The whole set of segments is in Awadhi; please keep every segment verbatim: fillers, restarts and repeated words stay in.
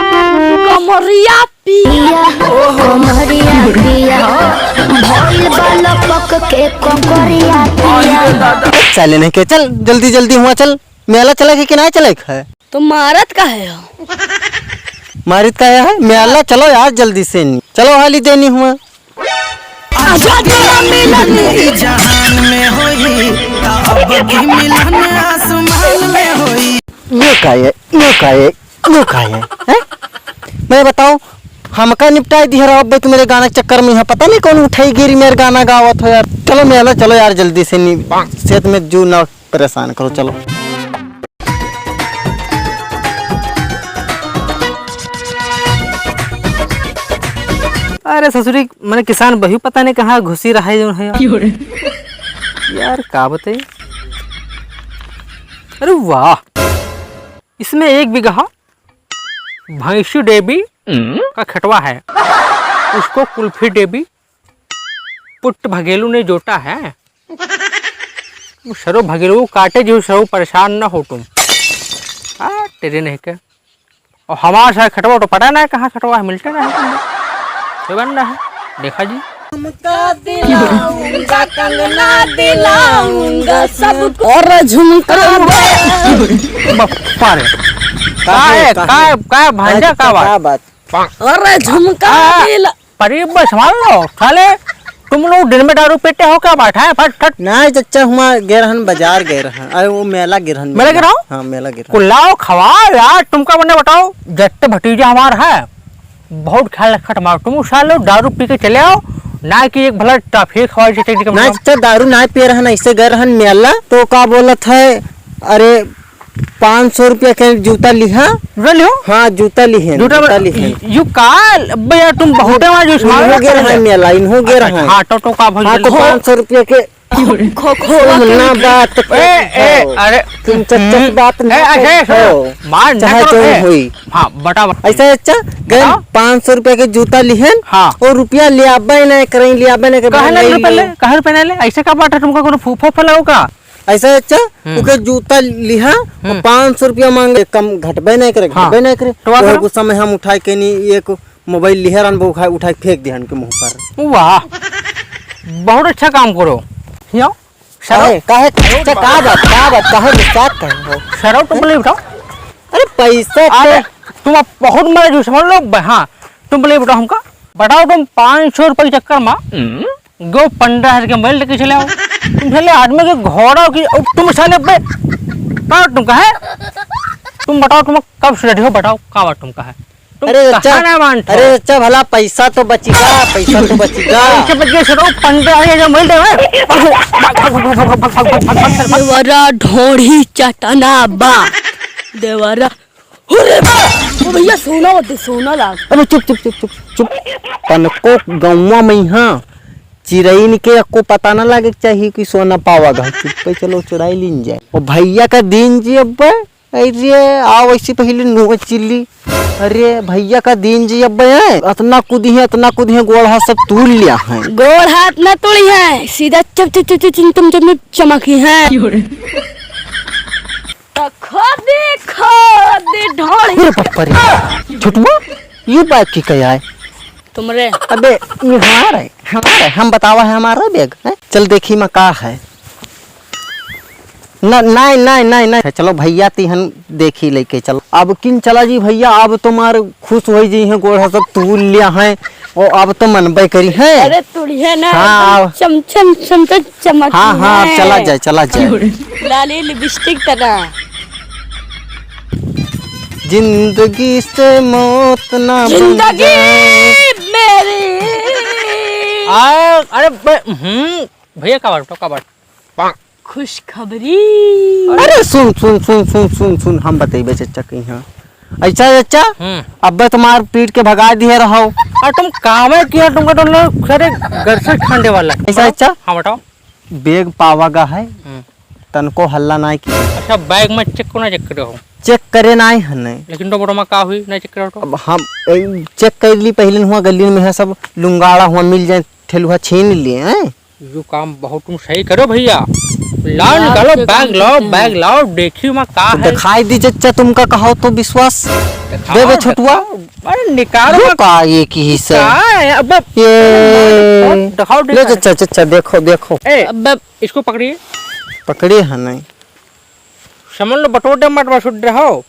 कमरिया पिया, कमरिया पिया, भइल बा लपक के कमरिया पिया। चले नहीं के, चल जल्दी जल्दी हुआ, चल मेला चले के कि ना चले के है? तो मारत काहे हो? मारित काहे है? मेला चलो यार जल्दी से नी। चलो हाली देनी हुआ। आजा दिया मिलन ई जहान में होई, अब की मिलन आसमान में होई। ये का है? ये का है? ये का है? हैं? मैं बताओ, हमका निपटाई दिया रहो अब तू मेरे गाना के चक्कर में। यहाँ पता नहीं कौन उठाई गिरी मेरे गाना गावत हो यार। चलो मेला चलो यार जल्दी से नी, सेहत में जू ना परेशान करो, चलो। अरे ससुरी, मने किसान बहियो पता नहीं कहाँ घुसी रहा है जौन है यार। क्यों रे? यार का बताई। अरे वाह, इसमें एक बीघा भैंसी देवी का खटवा है, उसको कुल्फी देवी पुट भगेलू ने जोता है। वो सरो भगेलू काटे जो सरो परेशान ना हो तुम। आ, तेरे नहीं के। और हमार साथ खटवा तो पता ना है कहाँ खटवा है, मिलते ना है तुम। ये बनना है, देखा जी। झुमका दिलाऊंगा, कंगना दिलाऊंगा, सबको। और झुमका दे। बापा रे। का है, का है, का है, भांजा, का बात? का बात? अरे झुमका आ, दिला। परी बस मान लो, साले, तुम लोग दिन में दारू पीते हो क्या बात है? फट, फट। नहीं चच्चा, हुआ गए रहन, बाजार गए रहन। अरे वो मेला गए रहन, मेला मेला। गए रहो? हाँ, मेला गए रहन। कुल्लाओ खवाओ यार, तुमका मने बताओ, जट्टे भतीजा हमार है, बहुत ख्याल रखत हमार। तुम साले दारू पी के चले आओ, ना कि एक भला टॉफी खवाओ, जैसे कि ना चच्चा, दारू ना पिए रहन, ऐसे गए रहन मेला, तो का बोलत है, अरे पाँच सौ रुपया के जूता लिहा। जूता लिहो? हाँ, जूता लिहेन, जूता जूता में लिहेन। यू का? अबे यार, तुम बहुते मार जो इन्हों सामान गे रहा है मेला, इन्हों गे अच्छा, रहा है। हाँ, तो, तो का भइल हाँ, तो चलो। पाँच सौ रुपया के खो, खो, खो, ना बात ए, ए, कहो। अरे, तुम चच्चा की हम्म। बात ना ए, अच्छा, कहो। सुनो, मार ना चाहे करो, जौन ए। होई। हाँ, बता, बता। ऐसा है, अच्छा, गए बताओ। पाँच सौ रुपया के जूता लिहेन हाँ। और रुपया लियाबे नहीं करें, लियाबे नहीं करें, काहे ना नहीं रुपया ले, लियो। काहे रुपया ना ले? ऐसे का बात है, तुमका कोनो फूफा फैलाओ का? ऐसा है, अच्छा, हम्म। ओके जूता लिहा, हम्म। पाँच सौ रुपया मांगे, कम घटबे नहीं करे, हाँ। घटबे नहीं करे। तो का ओहे करो? गुस्सा में हम उठाए के नहीं, एक मोबाइल लिहे रहन, वो उठाए, उठाए फेंक दिहन के मुँह पर। वाह, बहुत अच्छा काम करो। यो, सरो? काहे, काहे, का बात, का बात, काहे गुस्सा काहे हो? सरो, तुम बोले उठाओ। अरे, पैसा अरे, तो तुम अब बहुत मरे जो समझ लो, ब-, हाँ, तुम बोले उठाओ हमका। बताओ, तुम पाँच सौ रुपये के चक्कर में हम्म। गो पन्द्रह हजार के मोबाइल लेके चले आओ। तुम साले आदमी के घोड़ा की, तुम साले बे, का तुम कहे? तुम बताओ, तुम कब से रेडी हो? बताओ, का बात तुम कहे? तुम अरे कहा अच्छा, ना मानते हो? अरे अच्छा, भला पैसा तो बचिगा, पैसा तो बचिगा। पैसे बच गए, सरो, पन्द्रह हजार के मोबाइल दे। देवरा ढोढ़ी चटना बा। देवरा अरे बा! ओ भैया, सोना होते, सोना लाग। अरे चुप, चुप, चुप, चुप, चुप। तनको गौवा में यहाँ चिरईन के अक्को पता ना लागे के चाहिए कि सोना पावा गा। चुप्पे चलो चुराई लीन जाए। ओ भैया का दिन जी अब्बे, अरे आओ ऐसे पहले नोच चिल्ली। अरे भैया का दिन जी अब्बे है, अतना कूदी है, अतना कूदी है, गोड़ हाथ सब तूल लिया है। गोड़ हाथ ना तोड़ी है, सीधा चप, चप, चप, चप, चम, चम, चम, चमकी है। तो खोदी, खोदी ढोली। अरे बाप रे, छोटुआ, ये बैग की क्या है? तुमरे। अबे, ये हमारा है, हमारा है, हम बतावा है हमारा बैग, हैं? चल देखी में का है। ना, नहीं, नहीं, नहीं, नहीं। चलो भैया तिहन देखी लेके चलो। अब किन चला जी भैया, अब तुम्हार खुश होइ जी हैं, गोड़ सब तूल लिया है, और अब तो मनबे करी है। अरे तुड़िए ना, हाँ, एकदम आओ। चम, चम, चम, चम, चमक हाँ, हाँ, है। चला जाए, चला जाए। लाली लिपस्टिक तना। जिंदगी से मौत ना बन जिंदगी जाए। मेरी। आ, अरे बे-, हम्म, भैया का बात, का बात? खुशखबरी। अरे सुन, सुन, सुन, हम बतइबे चच्चा कहीं हाँ। अच्छा चच्चा, हम्म। अब्बे तुम्हार पीट के भगा दिए रहो। और तुम कामे किया, तुमका तो लोग सारे घर से छांटे वाला। ऐसा बताओ। अच्छा? हाँ, बताओ। बैग पावा गा है, हम्म। तनको हल्ला नाय किया। अच्छा, बैग में चेक को ना चेक करे हो? चेक करे नाय है नहीं। लेकिन तो बोरो में का हुई, ना चेक करे हो तो? अब हम, ए, चेक कर ली पहले हुआ, गली में है सब लुंगाड़ा हुआ मिल जाए, ठेलुआ छीन लिए हैं। यो काम बहुत तुम सही करो भैया। लाओ, निकालो, bag लाओ, bag लाओ, देखी मा का तो है। दिखाई दी चच्चा, तुमका कहो तो विश्वास देवे छोटुआ। अरे निकालो यो मा का, ये की ही से? का है? अबे, ये दिखाओ, ले दिखाओ। चच्चा, चच्चा, देखो, देखो। ए, अबे, इसको पकड़िए। पकड़िए है नहीं। समझ लो, बटोर दे, मत बस उठ रहो।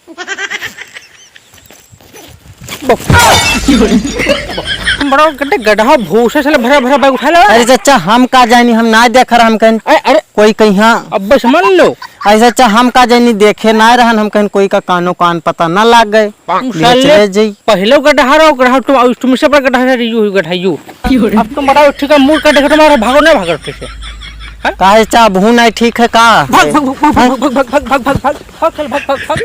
तुम बड़ा गड्ढे, गड्ढा भूसे से भरा भरा bag उठा लो। अरे चच्चा, हम का जानी, हम ना देख रहा, हम कहेन अरे, अरे। कोई कहीं हाँ। अब बस मान लो। अरे चच्चा, हम का जानी, देखे ना रहन, हम कहेन कोई का कानो कान पता ना लाग गए। तुम बेच साले ले जी। पहले गड्ढा रहो, गड्ढा तुम, तुमसे बड़ा गड्ढा है, यू ही गड्ढा, यू। अब तुम बताओ, ठीक है, मुड़ का देखो, तुम्हारा भागो ना, भागो ठीक से। हाँ? काहे चा, अबहू नहीं ठीक है का? भाग, भाग, भाग, भाग, हाँ? भाग, भाग, भाग, भाग, भाग, भाग, भाग, भाग, भाग, भाग, भाग।